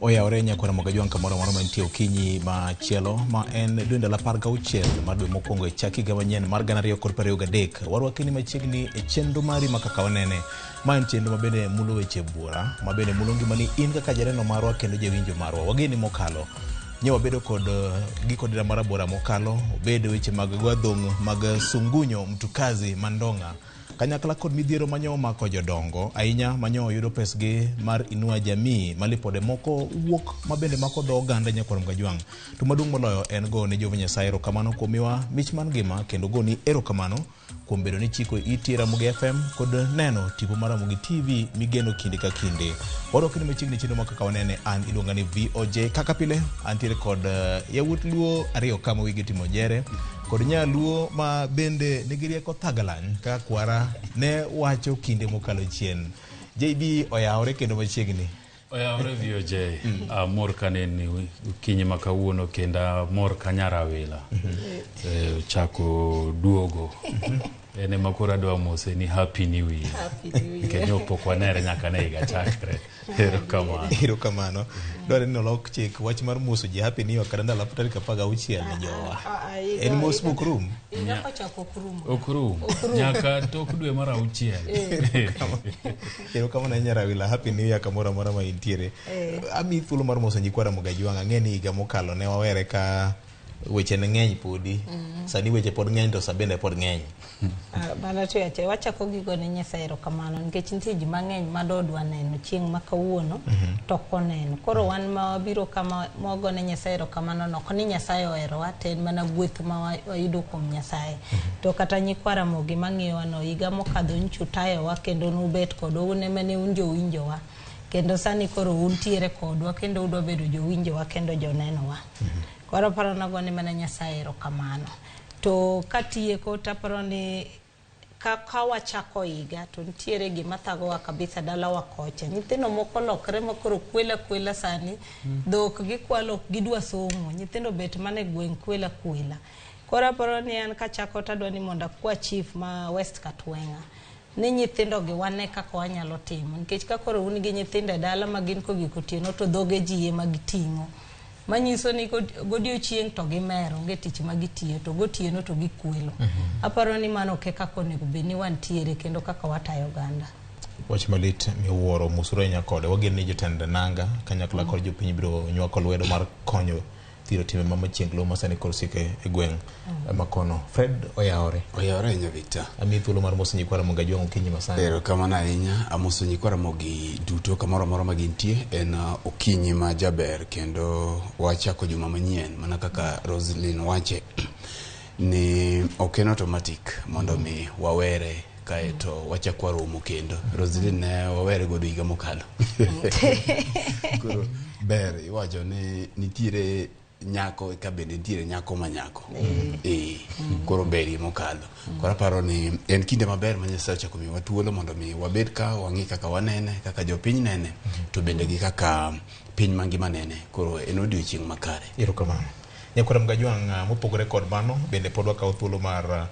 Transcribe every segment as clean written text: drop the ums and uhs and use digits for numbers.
Oyawore nyakwar Ramogi Ajwang' kamoro amora mantie okinyi machielo ma en dwe ndalo 16 mar dwe mokwongo e chak higa manyien mar 2023. Warwaki ni machiegni e chenro mari ma kaka wanene. Ma en chenro ma bende mulo weche buora, ma bende mulo ngimani in kaka janeno marwa kendo jawinjo marwa. Wageni mokalo. Nye wabedo kod giko dira mar abora mokalo, obed weche mag go adhong' mag sungunyo mtukazi mandonga. Kanyakla kod midhiero manyo omako jodongo ahinya manyo oyudo pesgi mar Inua Jamii ma lipode moko wuok mabende mako dho oganda nyakwar Mgajwang'. To maduong' moloyo en go ne Jehova Nyasaye erokamano kuom miwa mich mar ngima kendo go ni erokamano kuom bedo ni chiko iti Ramogi FM kod neno tipo mar Ramogi TV migeno kinde ka kinde. Warwaki ni machiegni chenro ma kaka wanene an iluonga ni VOJ kaka pile antiere kod yawuot Luo ariyo kama wigi timo jere kod nyaluo ma bende nigi rieko thagalany kaka kwara ne wacho kinde mokalo chien. JB oyawore kendo machiegni. Oyawore VOJ, amor kaneni okinyi ma kawuono kendo amor ka nyarawila ochako duogo. En ema koro adwa mose ni happy new year. Happy New Year. Nikech ne pok wanere nyaka ne higa chakre. Erokamano. Erokamano. Dwarore ni olok chik wach mar moso ji happy new year kata ndalo tarik 16 ne jowa. En mos mok rum. Higa kochako ok rum. Ok rum. Nyaka tok dwe mar auchiel. Erokamano ahinya Rawila, happy new year kamoro amora ma intiere. Amiyi thuolo mar moso nyikwa Ramogi Ajwang'. Ang'e ni higa mokalo ne wawere ka weche ne ng'eny podi. Sani weche pod ng'eny to sa bende pod ng'eny. Mano to yache wachako gi gone Nyasaye erokamano nikech nitie ji mang'eny ma dodwa neno chieng' ma kawuono to ok oneno. Koro wan ma wabiro kama ma wagone Nyasaye erokamano no ok ni Nyasaye oherowa to en mana gweth ma wayudo kuom Nyasaye. To kata nyikwa Ramogi mang'iyowa no higa mokadho nyocha utayowa kendo nubet kodwa un ema ne un jowinjowa. Kendo sani koro untiere kodwa kendo udwa bedo jowinjowa kendo jonenowa. Koro aparo nagone mana Nyasaye erokamano. To katieko taparo ni ka wachako higa to nitiere gima thagowa kabisa dalawa kocha. Nyithindo moko lokre ma koro kwela kwela sani, dhok gikwalo ok gidwa somo. Nyithindo bet mana e gweng' kwela kwela. Koro aparo ni an kachako tadwa ni mondo akwa chief ma West Katweng'a ni nyithindo gi wane kaka wanyalo timo. Nikech ka koro un gi nyithindo e dala ma gin kogik otieno to dhoge ji ema giting'o. Manyiso ni godiochieng' to gimer, onge tich ma gitiyo, to gotieno to gikwelo. Aparo ni mano ok e kaka onego bed ni wantiere kendo kaka watayo oganda. Wach malit miwuoro mosuru ahinya kode. Wageno ni jotend nanga kanyakla kod jopiny biro nywako lwedo mar konyo thiro timbe ma machienglo ma sani koro siko e gweng' makono. Fred oyawore. Oyawore ahinya Victor. Amiyi thuolo mar moso nyikwa Ramogi Ajwang' okinyi masani. Erokamano ahinya. Amoso nyikwa Ramogi duto kamoro amora ma gintie. En okinyi ma jaber kendo wachako juma manyien mana kaka Roslyn wache ni ok en automatic mondo mi wawere kaeto wachak waromo kendo. Roslyn ne wawere godo higa mokalo. Koro ber iwacho ni nitiere nyako ka bende nitiere nyako ma nyako. Koro berie mokalo. Koro aparo ni en kinde maber ma Nyasaye ochako miyowa thuolo mondo mi wabed ka wang'i kaka wanene, kaka jopiny nene, to bende gi kaka piny mangima nene. Koro en odiochieng' makare. Erokamano. Nyakwar Mgajwang' mopogore kod mano, bende pod wakawo thuolo mar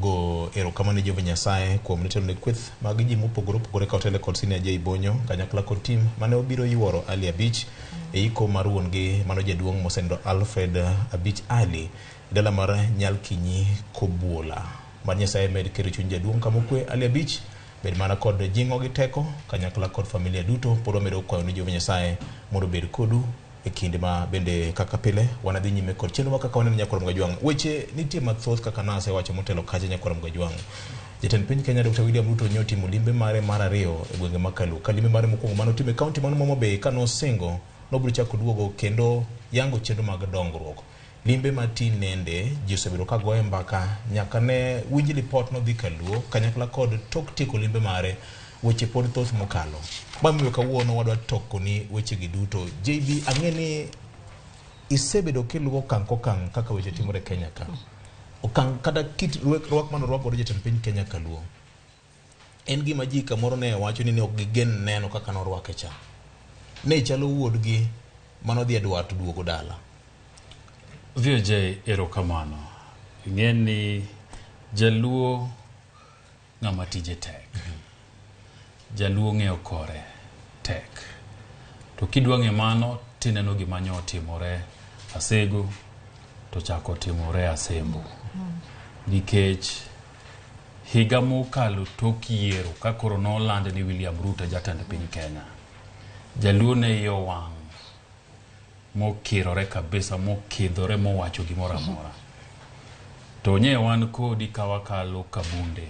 go erokamano ne Jehova Nyasaye kuom netelo ne kweth mag ji mopogore opogore ka otele kod Senior J Bonyo kanyakla kod tim mane obiro yuoro Ali Abich e iko mar wuon gi mano jaduong' mosenindo Alfred Abich Ali e dala mar Nyalkinyi Kobuola. Mad Nyasaye med keto chuny jaduong' kama okwe Ali Abich bed mana kod jing'o gi teko kanyakla kod familia duto pod wamedo kwayo ni Jehova Nyasaye mondo obed kodu e kinde ma bende kaka pile wanadhi nyime kod chenro ma kaka waneno nyakwar Mgajwang'. Weche nitie mathoth kaka nasewacho motelo kacha nyakwar Mgajwang'. Jatend piny Kenya Dr. William Ruto nyo timo limbe mare mar ariyo e gwenge ma Kaluo. Ka limbe mare mokwongo mane otimo e kaunti man Homa Bay ka nosingo nobiro chako duogo kendo yango chenro mag dongruok. Limbe ma tinende ji osebedo ka goye mbaka nyaka ne winj lipot nodhi Kaluo kanyakla kod tok tieko limbe mare weche pod thoth mokalo. Bang' kawuono wadwa tokoni wechegi duto. JB, ang'e ni isebedo kiluwo okang' kokang' kaka weche timore Kenya ka. Okang' kata kit rwak mane orwak godo jatend piny Kenya Kaluo. En gima ji kamoro ne wacho ni ne ok gigen neno kaka norwake cha. Ne chalo wuodgi manodhi e dwar to duogo dala. VOJ, erokamano. Ing'e ni jaluo ng'ama tije tek. Jaluo ng'eyo kore tek. To kidwa ng'e mano Tineno gima nyo otimore Asego to chako timore Asembo. Nikech higa mokalo tok yiero ka koro noland ni William Ruto jatend piny Kenya, Jaluo ne iye owang' mokirore kabisa, mokidhore, mowacho gimoro amora. To nye wan kodi ka wakalo Kabunde,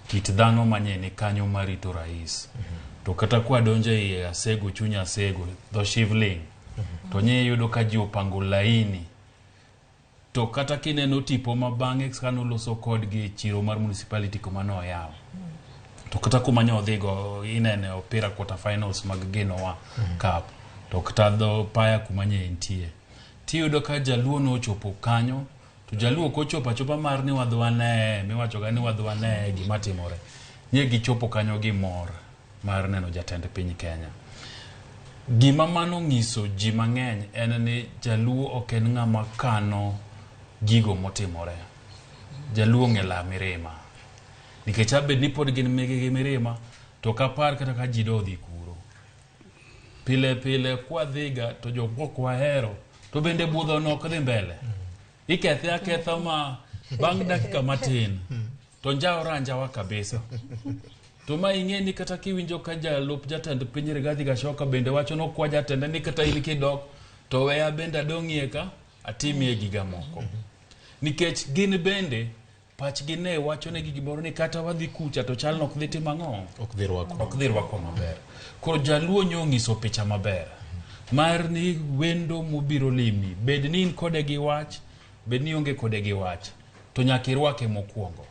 kit dhano manye ni kanyo marito rais. To kata kwadonjo e Asego, chuny Asego, dho Shivling, to nye iyudo ka ji opango laini. To kata kineno tipo ma bang'e kanoloso kodgi e chiro mar municipality kuma noyaw, to kata kuma ne odhigo inene opira quarter finals mag Genoa Cup, to kata dho paya kuma nye entie, tiyudo ka Jaluo nochopo kanyo. To Jaluo ok ochopo achopa mar ni wadhi wanee, miwachoga ni wadhi wanee gima timore. Nye gichopo kanyo gi mor mar neno jatend piny Kenya. Gima mano ng'iso ji mang'eny en ni Jaluo ok en ng'ama kano gigo motimore. Jaluo ong'e la mirima. Nikech abed ni pod gin gi mirima, to ok apar kata ka ji dodhi kuro. Pile pile kwadhiga to jok ok wahero, to bende budho no ok dhi mbele. Ikethe aketha ma bang' dakika matin to njawore anjawa kabisa. To ma ing'e ni kata kiwinjo ka jalup jatend piny Rigathi Gachagua bende wacho nokwa jatende ni kata in kidok to weya bende adong'ie ka atimie giga moko. Nikech gin bende pachgi ne wacho negi gimoro ni kata wadhi kucha to chal nok dhi timo ang'o? Ok dhi rwako. Ok dhi rwako maber. Koro Jaluo nyo ong'iso picha maber mar ni wendo mobiro limi, bed ni in kode gi wach, bed ni ionge kode gi wach, to nyaka irwake mokwongo.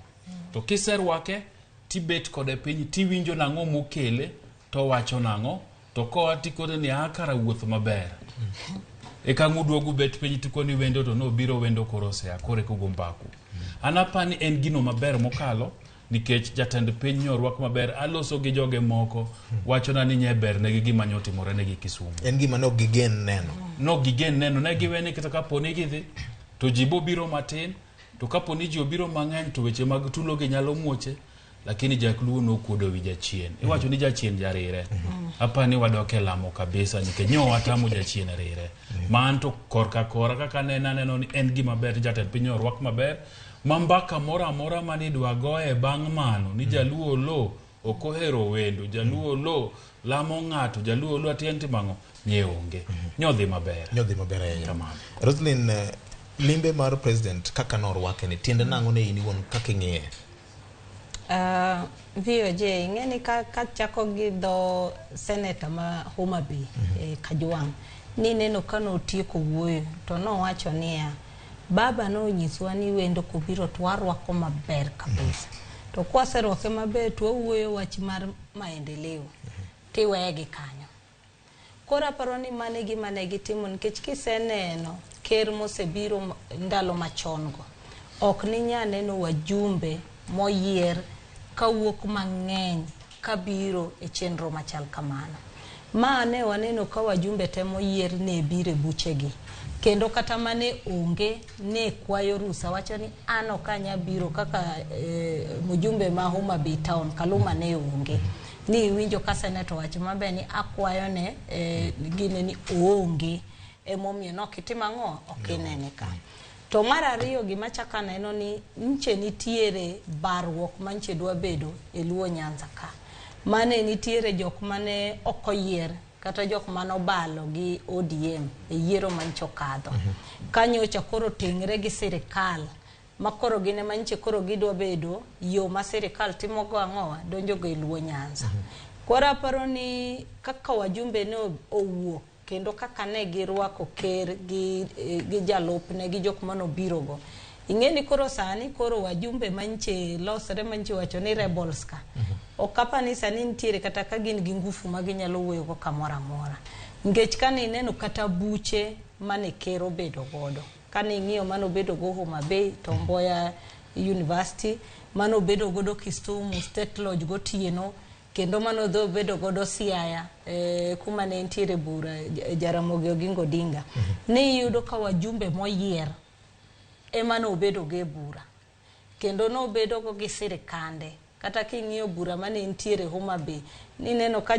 To kiserwake, tibet kode piny, tiwinjo nang'o mokele, to wacho nang'o, to koa tikone ni a kara wuoth maber. Eka ang' uduogo ubet piny tikoni wendo to nobiro wendo koro osea, koro eka ugo mbaku. An apani en gino maber mokalo, nikech jatend piny nyorwak maber, aloso gi joge moko, wachona ni nye ber negi gima nyotimore negi Kisumu. En gima ne ok gigen neno. No gigen neno, ne giwe kata kapo ni gidhi, to ji bobiro matin, to kapo ni ji obiro mang'eny to weche mag tulo gi nyalo muoche, lakini Jaluo nokuodo wi jachien. Iwacho ni jachien jarire. Apani wadok e lamo kabisa nikech nyo watamo jachien rire. Ma an to korka kora kaka aneno aneno ni en gima ber jatend piny orwak maber. Ma mbaka moro amora manidwa goye bang' mano ni Jaluo lo ok ohero wendo, Jaluo lo lamo ng'ato, Jaluo lo ati en timo ang'o? Nye onge. Nyodhi maber. Nyodhi maber ahinya. Kamano. Roslyn, limbe mar president kaka norwake ni tiende nang'o ne in iwuon kaka ing'iye? VOJ, ing'e ni ka chako gi dho senator ma Homa Bay, Kajwang', ni neno ka notieko wuoyo to nowacho niya, baba nonyiswa ni wendo kobiro to warwako maber kabisa. To kwaserwake maber to wawuoyo wach mar maendeleo, tiweye gi kanyo. Koro aparo ni mano e gima ne gitimo nikech kiseneno ker mosebiro ndalo machon go, ok ninya neno wajumbe moyier kawuok mang'eny kabiro e chenro machal kamano. Ma ne waneno ka wajumbe te moyier ne biro e buchegi. Kendo kata mane onge ne kwayo rusa wacho ni an ok anya biro kaka mjumbe ma Homa Bay Town Kaluma ne onge. Ni iwinjo ka senator wacho maber ni akwayo ne gine ni oonge emomiyo nok itimo ang'o ok inene ka. To mar ariyo gima chako aneno ni nche nitiere barruok manche dwa bedo e Luo Nyanza ka. Mane nitiere jok mane ok oyier kata jok mane obalo gi ODM e yiero manche okadho. Kanyocha koro tengre gi sirikal ma koro gin ema nche koro gidwa bedo yo ma sirikal timogo ang'owa donjo go e Luo Nyanza. Koro aparo ni kaka wajumbe ne owuok kendo kaka ne girwako ker gi jalupne gi jok manobiro go. Ing'e ni koro sani koro wajumbe manche losre manche wacho ni rebels ka. Ok apani sani nitiere kata ka gin gi ngufu ma ginyalo wuoyo go kamoro amora. Nikech kane ineno kata buche mane ker obedo godo. Kane ing'iyo mane obedo go Homa Bay, Tom Mboya University, mane obedo godo Kisumu State Lodge gotieno, kendo mane odhi obedo godo Siaya, kuma ne nitiere bura Jaramogi Oginga Odinga. Ne iyudo ka wajumbe moyier ema nobedo go e bura. Kendo nobedo go gi sirikande. Kata king'iyo bura mane nitiere Homa Bay, nineno ka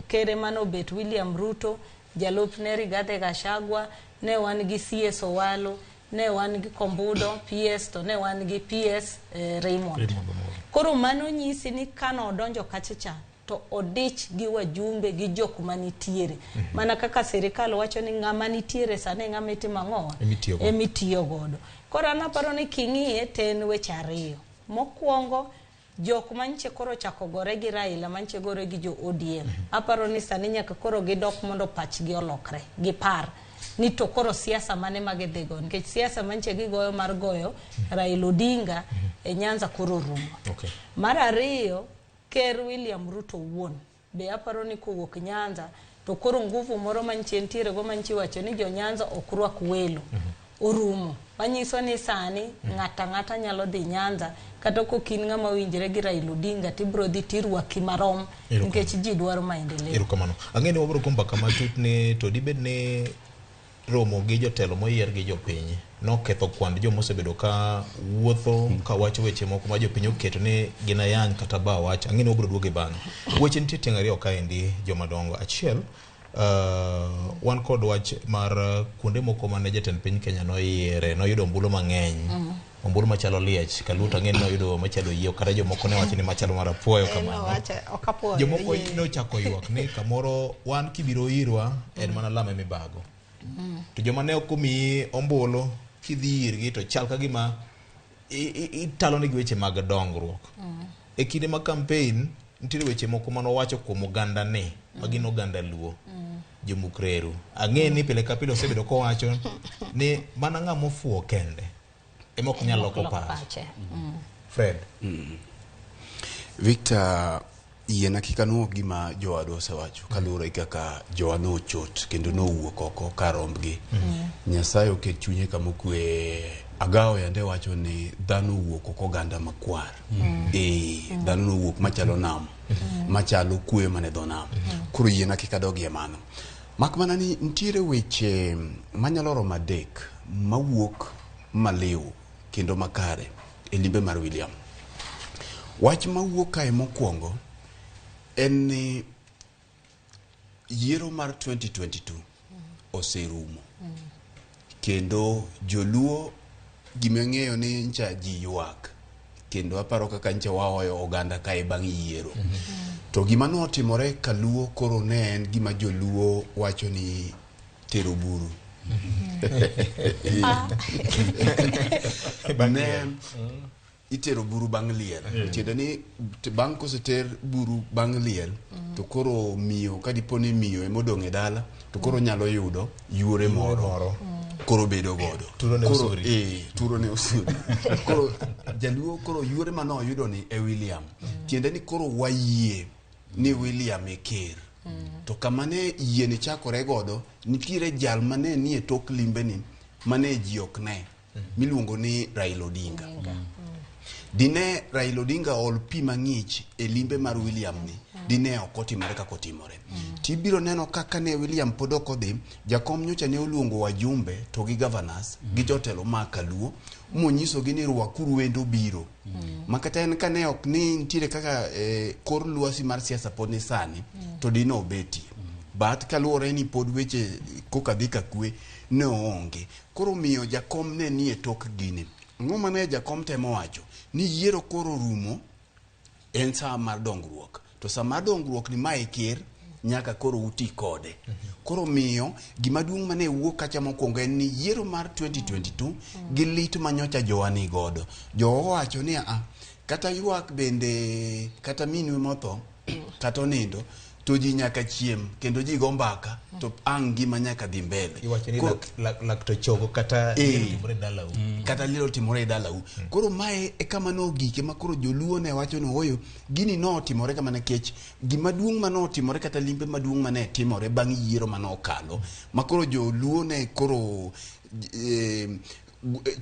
kere mane obet William Ruto, jalupne Rigathi Gachagua, ne wan gi CS Owalo, ne wan gi Kombudo PS, to ne wan gi PS Raymond. Raymond Omolo. Koro mano nyisi ni kano odonjo kacha cha to odich gi wajumbe gi jok manitiere. Mana kaka sirikal wacho ni ng'ama nitiere sani e ng'ama itimo ang'owa? Emitiyo godo. Emitiyo godo. Koro an aparo ni king'iye to en weche ariyo. Mokwongo, jok manche koro chako gore gi Raila manche gore gi jo ODM. Aparo ni sani nyaka koro gidok mondo pachgi olokre, gipar ni to koro siasa mane ma gidhi go, nikech siasa manche gigoyo mar goyo Raila Odinga e Nyanza koro orumo. Okay. Mar ariyo, Ker William Ruto wuon be aparo ni kowuok Nyanza to koro nguvu moro mantie nitiere go mantie wacho ni jo Nyanza ok rwak welo orumo. Manyiso ni sani ng'ata ng'ata nyalo dhi Nyanza kata kok in ng'ama winjre gi Raila Odinga tibro dhi tirwaki marom Erokamano. nikech ji dwaro maendeleo. Erokamano. Ang'e ni wabiro go mbaka matut ni to dibed ni romo gi jotelo moyier gi jopiny noketho kwand joma osebedo ka wuotho ka wacho weche moko ma jopiny oketo ni gin ayany kata ba wach. Ang'e ni wabiro duogo e bang'e. Weche nitie tieng' ariyo kaendi jomadongo. Achiel, wan kod wach mar kuonde moko mane jatend piny Kenya noyiere, noyudo ombulu mang'eny. Ombulu machalo liech, Kaluo to ang'e ni noyudo machalo yie, kata jomoko ne wacho ni machalo mar apuoyo kamano. Ok apuoyo. Jomoko yie. nochako ywak ni kamoro wan kibiro irwa en mana lame mibago. To joma ne ok omiyi ombulu kidhi irgi to chal ka gima italo negi weche mag dongruok. E kinde mag campaign nitiere weche moko manowacho kuom oganda ni ma gin oganda Luo. Jomuk reru. Ang'e ni pile ka pile osebedo kowacho ni mana ng'ama ofuwo kende ema ok nyal loko Lok pache. pache. Fred. Victor, yiena kik anuo gima jowadwa osewacho kaluwore gi kaka jowa nochot kendo nowuok oko kar rombgi. Nyasaye oket chunye kama okwe. Agawo yande wacho ni dhano owuok oko oganda makwar. Dhano nowuok machalo nam, machalo kwe mane dho nam. Koro yiena kik adogie mano. Mak mana ni nitiere weche manyalo romo adek mawuok maliw kendo makare e limbe mar William. Wach mawuok kae mokwongo en ni yiero mar 2022 oserumo. Kendo joluo gima ng'eyo ni ncha ji ywak. Kendo aparo kaka ncha wahoyo oganda kae bang' yiero. To gima notimore kaluo koro ne en gima joluo wacho ni tero buru. Ne itero buru bang' liel. Tiende ni bang' koseter buru bang' liel, to koro miyo ka dipo ni miyo emodong' e dala, to koro nyalo yudo yuore moro. Moro. Koro bedo godo. Turo ne Koro, osuri. Turo ne osuri. Koro jaluo koro yuore mane oyudo ni e William. Tiende ni koro wayie ni William e ker. To kama ne yie ni chakore godo, nitiere jal mane nie tok limbe ni, mane ji ok ne, miluongo ni Raila Odinga. Dine Raila Odinga ol pi mang'ich e limbe mar William ni, dine ok otimore kaka otimore. Tibiro neno kaka ne William pod ok odhi, jakom nyocha ne oluongo wajumbe to gi governors, gi jotelo ma kaluo, monyisogi ni rwakuru wendo biro. Ma kata en ka ne ok ni nitiere kaka kor lwasi mar siasa pod ni sani, to dine obetie. But kaluwore ni pod weche koka dhi ka kwe, ne oonge. Koro miyo jakom ne nie tok gini. Ang'o mane jakom temo wacho? Ni yiero koro rumo, en saa mar dongruok. To saa mar dongruok ni mae ker, nyaka koro uti kode. Koro miyo, gima duong' mane wuok kacha mokwongo en ni yiero mar 2022 gi lit manyocha jowa ni godo. Jowa owacho ni a, kata ywak bende, kata minwa motho, kata onindo, to ji nyaka chiem, kendo ji go mbaka, to ang' ngima nyaka dhi mbele. Iwacho ni Koro lak to chogo kata liel otimore e dalau. Kata liel otimore e dalau. Koro mae e kama nogike ma koro joluo ne wacho ni ooyo, gini notimore kama nikech gima duong' mane otimore kata limbe maduong' mane timore bang' yiero mane okalo, ma koro joluo ne koro,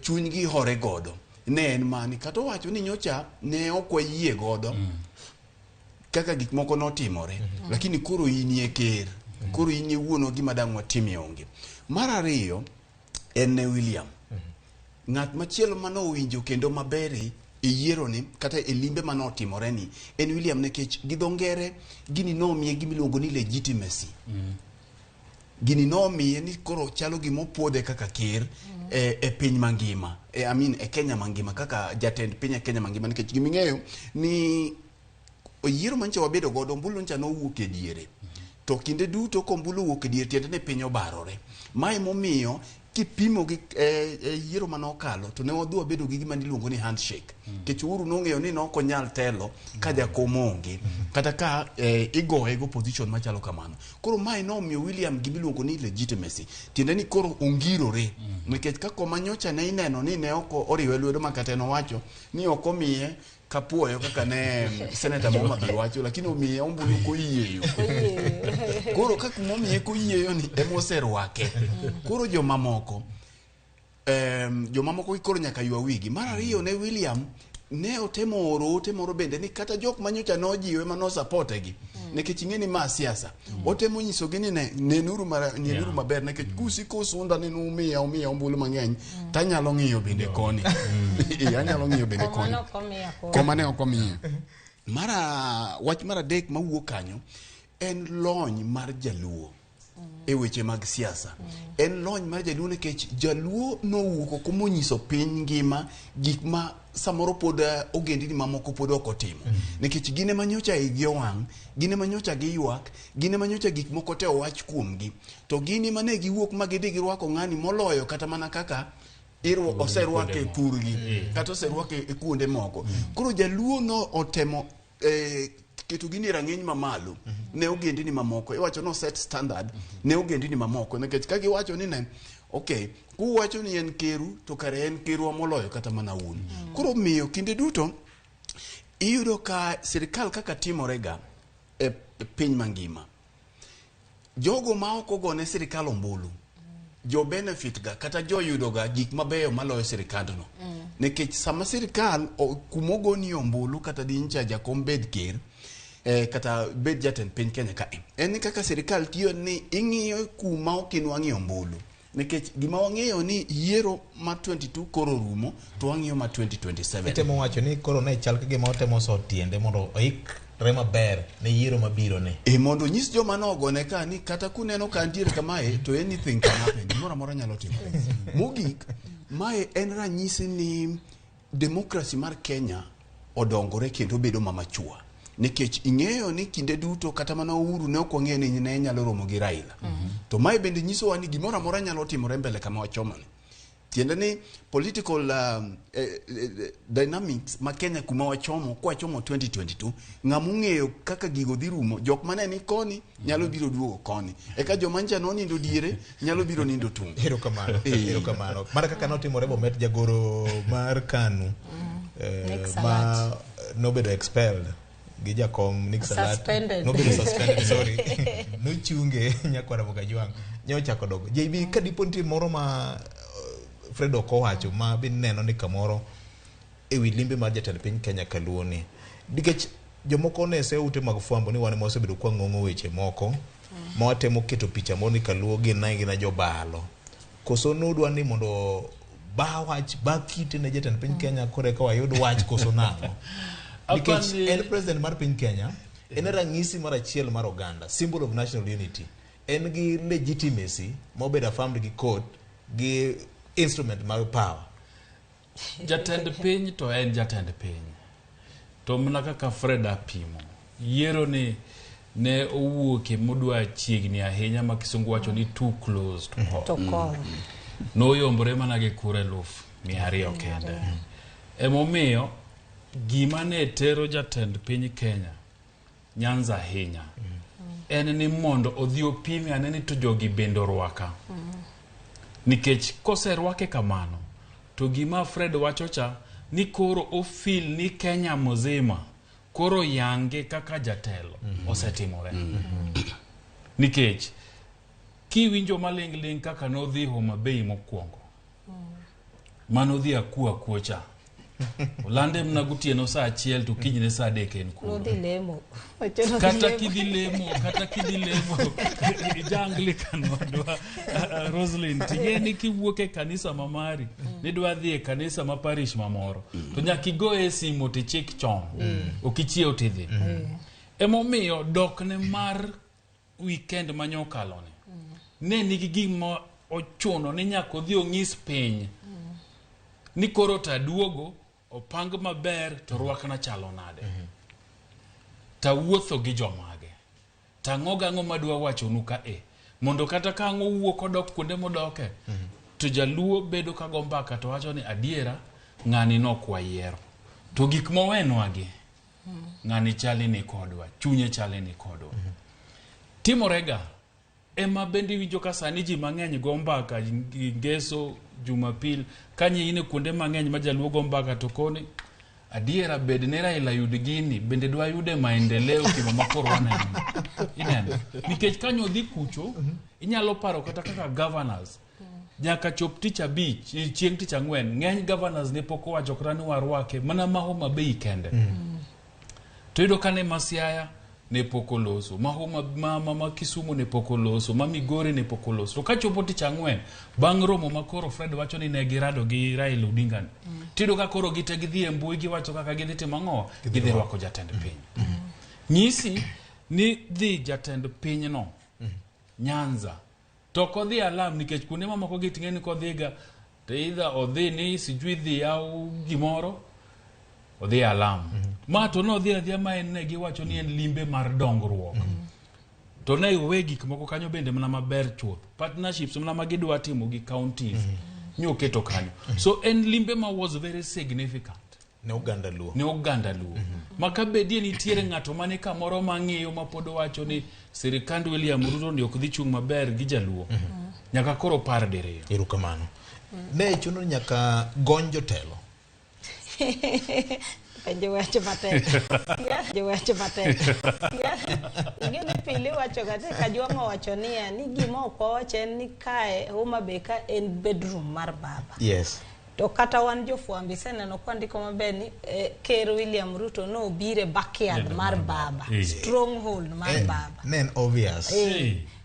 chunygi hore godo. Ne en mani, kata owacho ni nyocha ne ok wayie godo kaka gik moko notimore, lakini koro in e ker, koro in e wuonwa gima dang' watimie onge. Mar ariyo en ne William. Ng'at machielo mane owinjo kendo maber e yiero ni kata e limbe mane otimore ni en William, nikech gi dho ngere gini nomiye gima iluongo ni legitimacy. Gini nomiye ni koro chalo gima opuodhe kaka ker e piny mangima, I mean e Kenya mangima, kaka jatend piny e Kenya mangima, nikech giming'eyo ni yiero manyocha wabedo godo, ombulu ncha nowuok e diere. To kinde duto kombulu owuok e diere, tiende ni piny obarore. Mae momiyo kipimo gi yiero manokalo, to ne wadhi wabedo gi gima niluongo ni handshake. Nikech Uhuru nong'eyo ni nok onyal telo ka jakom onge, kata ka igoye gi opposition machalo kamano. Koro mae nomiyo William gimiluongo ni legitimacy. Tiende ni koro ongirore. Nikech ka koma nyocha ne ineno ni ne ok oriwe lwedo ma kata en owacho ni ok omiye kapuoyo kaka ne seneta ma Homa Bay wacho, lakini omiye ombulu koyieyo. Koro ka kuma omiye koyieyo ni ema oserwake. Koro jomamoko koro nyaka ywa wigi. Mar ariyo ne William ne otemo oro ote moro bende ni kata jok manyocha nojiwe manosapote gi. Nikech ing'e ni ma siasa. Otemo nyisogi ni nenuru maber nikech kusiko usunda ni umiya ombulu mang'eny tanyalo ng'iyo bende koni. Anyalo ng'iyo bende koni. Koma ne ok omiya. Wach mar adek mawuok kanyo en lony mar jaluo e weche mag siasa. En lony mar jaluo nikech jaluo nowuok oko monyiso piny ngima gik ma samoro pod ogendini mamoko pod ok otimo. Nikech gin ema nyocha igi owang', gin ema nyocha giywak, gin ema nyocha gik moko te owach kuomgi. To gin ema ne giwuok ma gidhi girwako ng'ani moloyo kata mana kaka oserwake thurgi kata oserwake e kuonde moko. Koro jaluo no otemo keto gini e rang'iny mamalo ne ogendini mamoko. Iwacho no set standard ne ogendini mamoko nikech ka giwacho ni ne okay, kuwacho ni en keru to kare en kerwa moloyo kata mana un. Koro miyo kinde duto iyudo ka sirikal kaka timorega e piny mangima, jogo ma ok ogone sirikal ombulu jo benefit ga kata jo yudo ga gik mabeyo maloyo sirikandno. Nikech sama sirikal kumogoni ombulu kata dincha jakom bed ker kata bed jatend piny Kenya ka, en ni kaka sirikal tiyo ni ing'iyo kuma ok inwang'ie ombulu. Nikech gima wang'eyo ni yiero ma 22 koro rumo to wang'iyo ma 2027. Itemo wacho ni koro ne chal ka gima otemo so tiende mondo oikre maber ne yiero mabiro ne. Mondo nyis joma nogone ka ni kata kuneno ka ntiere kamae to anything can happen. Gimoro amora nyalo timore. Mogik, mae en ranyisi ni demokrasi mar Kenya odongore kendo bedo mamachua. Nikech ing'eyo ni kinde duto kata mana Uhuru ne ok wang'eyo ni ne nyalo romo gi Raila. To mae bende nyisowa ni gimoro amora nyalo timore mbele kama wachomoni. Tiende ni political dynamics ma Kenya kuma wachomo, kwachomo 2022, ng'ama ong'eyo kaka gigo dhi rumo, jok mane ni koni nyalo biro duogo koni. Eka joma ncha nonindo diere nyalo biro nindo tung'. Erokamano. Erokamano. Mana kaka notimore Bomet, jagoro mar KANU ma nobedo expelled gi jakom Nick Salat, nobedo suspended, sorry. Nochunge nyakwara Mokajwang', ne ochako dogo. JB, ka dipo nitie moro ma Fred ok owacho ma be neno ni kamoro e wi limbe mar jatend piny Kenya kaluo ni, nikech jomoko ne se ute mag fwambo ni wan ema wasebedo kwa ng'ong'o weche moko ma watemo keto picha moro ni kaluo gin gina jobalo, koso nudwa ni mondo ba wach ba kite ne jatend piny Kenya kore ka wayud wach koso nang'o? Nikech en president mar piny Kenya, en ranyisi mar achiel mar oganda, symbol of national unity, en gi legitimacy mobedo affirmed gi court gi instrument mar power. Jatend piny to en jatend piny. To mana kaka Fred apimo, yiero ni ne owuoke modwa chiegni ahinya ma kisungu wacho ni too close to call. To call. Noyombore mana gi kura 200,000 kende. Emomiyo gima ne tero jatend piny Kenya Nyanza ahinya en ni mondo odhi opime ane ni to jogi bende orwaka. Nikech koserwake kamano to gima Fred wacho cha ni koro ofil ni Kenya mzima koro yange kaka jatelo osetimore. Nikech kiwinjo maling' ling' kaka nodhi Homa Bay mokwongo, manodhi akua kuocha, olande mna gotieno saa 1 to kinyne saa 3 en kuno. Nodhi lemo. Kata kidhi lemo, ija Anglican wadwa Roslyn, ting'e ni kiwuok e kanisa ma mari, nidwa dhi e kanisa ma parish mamoro, to nyaka igoye simu tichik chon, ok ichiew tidhi. Emomiyo dokne mar weekend manyokaloni Ne nigi gima ochuno ni nyaka odhi onyis piny ni koro taduogo opang maber to rwakna chalo nade. Tawuotho gi jomage. Tang'o gang'o madwa wachonu ka e. Mondo kata ka ang' owuok odok kuonde modoke, to jaluo bedo ka go mbaka to wacho ni adiera ng'ani nok wayiero. To gik mowenwagi, ng'ani chali ni kodwa, chunye chali ni kodwa. Timorega, ema bende iwinjo ka sani ji mang'eny go mbaka Ngeso, Jumapil, kanye in e kuonde mang'eny ma jaluo go mbaka to koni adiera bed ni Raila yud gini, bende dwa yude maendeleo timo ma koro waneno. Ineno? Nikech kanyo odhi kucho, inyalo paro kata kaka governors, nyaka chop tich abich, chieng' tich ang'wen, ng'eny governors ne pok owacho kata ni warwake, mana ma Homa Bay kende. To iyudo ka ne ma Siaya ne pok oloso, ma Homa ma Kisumu ne pok oloso, ma Migori ne pok oloso. To kachopo tich ang'wen, bang' romo ma koro Fred wacho ni ne girado gi Raila Odinga ni, tiyudo ka koro gite gidhi e mbui giwacho kaka gidhi timo ang'o? Gidhi rwako jatend piny. Nyisi ni dhi jatend pinyno Nyanza to ok odhi alam nikech kuonde mamoko gi ting'e ni kodhiga to either odhi ni sijui dhi yaw gimoro odhi alam. Ma to nodhi adhiya ma en ne giwacho ni en limbe mar dongruok. To ne owe gik moko kanyo bende mana maber chuth. Partnerships mana ma gidwa timo gi counties nyoketo kanyo. So en limbe ma was very significant ne oganda Luo. Ne oganda Luo. Ma ka bedie nitiere ng'ato mane kamoro mang'iyo ma pod wacho ni sirikand William Ruto ni ok dhi chung' maber gi jaluo. Nyaka koro par diriyo. Erokamano. Ne chuno ni nyaka gony jotelo. Penjo wacho matek. Penjo wacho matek. Ing'e ni pile iwacho ga ni Kajwang' owacho niya ni gima ok wawach en ni kae Homa Bay ka en bedroom mar baba. Yes. To kata wan jofwambo iseneno kwandiko maber ni Ker William Ruto nobiro e backyard mar baba. Stronghold mar baba. Ne en obvious.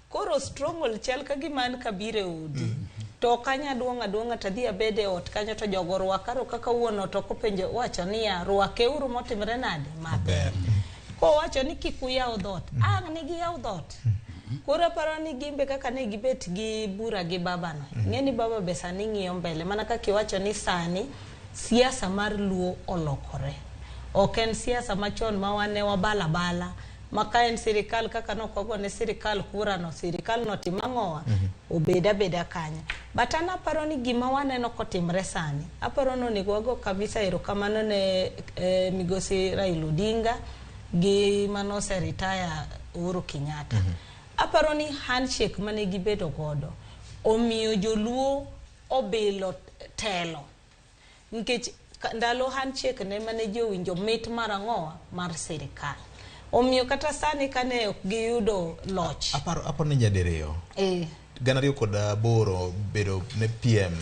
Koro stronghold chal ka gima an kabiro e odi. To ok anya duong' aduong'a to adhi abed e ot kanyo to jogo rwaka roka kawuono to ok openjo wacho niya rwakeuru motimre nade maber. Kowacho ni kik uyaw dhoot, ang' ni giyaw dhoot. Koro aparo ni gimbe kaka ne gibet gi bura gi babano. Ing'e ni baba be sani ng'iyo mbele mana kaka iwacho ni sani siasa mar Luo olokore. Ok en siasa machon ma wan ne wabala bala ma ka en sirikal kaka nok wagone sirikal kura no, sirikal no tim ang'owa? Obed abeda kanyo. But an aparo ni gima waneno kotimre sani, aparo ni onego wago kabisa erokamano ne migosi Raila Odinga gi manose retire Uhuru Kenyatta. Aparo ni handshake mane gibedo godo omiyo joluo obilo telo. Nikech ndalo handshake ne mane ji owinjo mit mar ang'owa mar sirikal. Omiyo kata sani kane ok giyudo loch. Aparo ni nyadiriyo. 2008 bedo ne PM.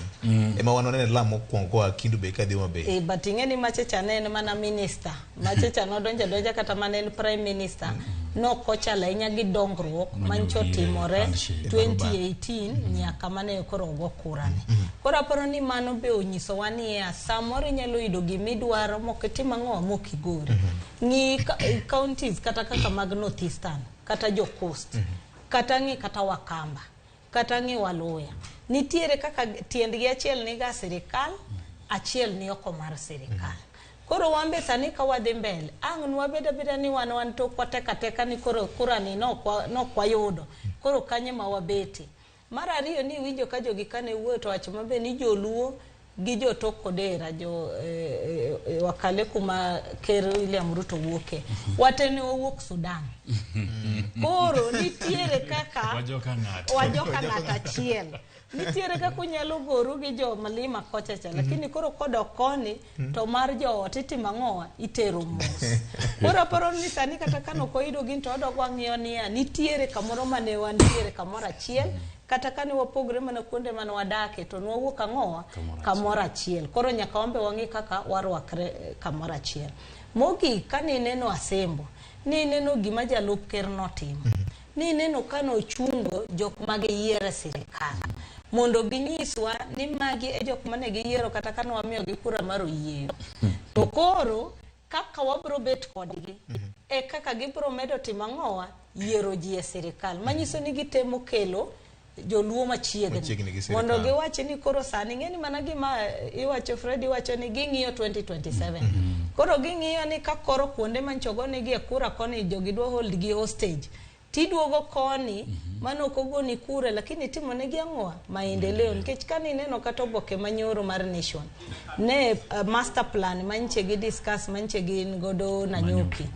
Ema wan wanene lam mokwongo koa Kendu Bay kadhi Homa Bay. But ing'e ni mache cha ne en mana minister. Mache cha nodonjo adonja kata mana en prime minister. Nokochalo ahinya gi dongruok mancho timore 2018 nyaka mane koro ogo kura ni. Koro aparo ni mano be onyisowa niya samoro inyalo yudo gimidwaro mok itim ang'o mok igori. Ng'i counties kata kaka mag North Eastern, kata jo Coast, kata ng'i kata Wakamba, kata ng'i Waluya. Nitiere kaka tiendgi achiel niga sirikal, achiel ni oko mar sirikal. Koro wan be sani ka wadhi mbele, ang' nwabed abeda ni wan wan tokwa teka teka ni koro kura ni nok wayudo. Koro kanye ma wabete. Mar ariyo ni iwinjo ka jogi kane wuoyo to wacho maber ni joluo gi jo tok Kodera, jo wakale kuma Ker William Ruto wuoke. Wate ne wawuok Sudan. Koro nitiere kaka wajoka ng'ato. Wajoka ng'ato achiel. Nitiere kaka unyalo goru gi jo mlima kocha cha, lakini koro kodok koni to mar joot itimo ang'owa? Itero mos. Koro aparo ni sani kata kane ok oyudo gini to odok wang'iyo niya nitiere kamoro mane wantiere kamoro achiel, kata kane wapogre mana kuonde mane wadake to nwawuok ang'owa? Kamoro achiel. Koro nyaka wambe wang'i kaka warwakre kamoro achiel. Mogik kane ineno Asembo, ni ineno gima jalup ker notimo. Ni ineno kane ochungo jok magiyiero e sirikal mondo ginyiswa ni magi e jok mane giyiero kata kane wamiyogi kura mar oyieyo. To koro kaka wabro bet kodgi e kaka gibro medo timo ang'owa? Yiero ji e sirikal. Manyiso ni gitemo kelo joluo machiegni Machiegni gi sirkal. Mondo giwach ni koro sani ng'eni mana gima iwacho Fred iwacho ni ging'iyo 2027. Koro ging'iyo ni ka koro kuonde manchogonigi e kura koni jogi dwa hold gi hostage. Tiduogo koni mano ok ogoni kura lakini itimonegi ang'owa maendeleo nikech kane ineno kata oboke manyoro mar Nation ne master plan manche gi discuss manche gin godo Nanyuki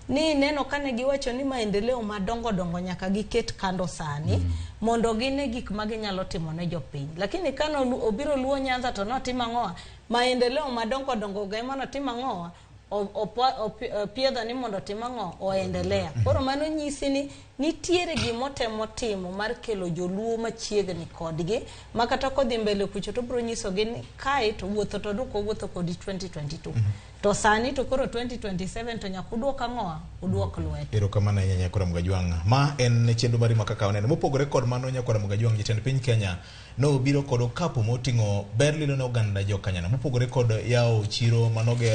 ni ineno kane giwacho ni maendeleo madongo dongo nyaka giket kando sani mondo gine gik ma ginyalo timo ne jopiny lakini kane obiro Luo Nyanza to notimo ang'owa maendeleo madongo dongo go ema notimo ang'owa opiedho ni mondo otim ang'o oendelea. Koro mano nyisi ni nitiere gimotemo timo mar kelo joluo machiegni kodgi ma kata kodhi mbele kucho to obiro nyisogi ni kae to wuotho to duk owuotho kodi 2022 to sani to koro 2027 to nyaka uduok ang'owa uduok lweto. Erokamano ahinya Nyakwar Mgajwang'. Ma en chenro mari ma kaka waneno. Mopogore kod mano Nyakwar Mgajwang', jatend piny Kenya nobiro kod okapu moting'o ber lilo ne oganda jokanyanam. Mopogore kod yawo chiro manoger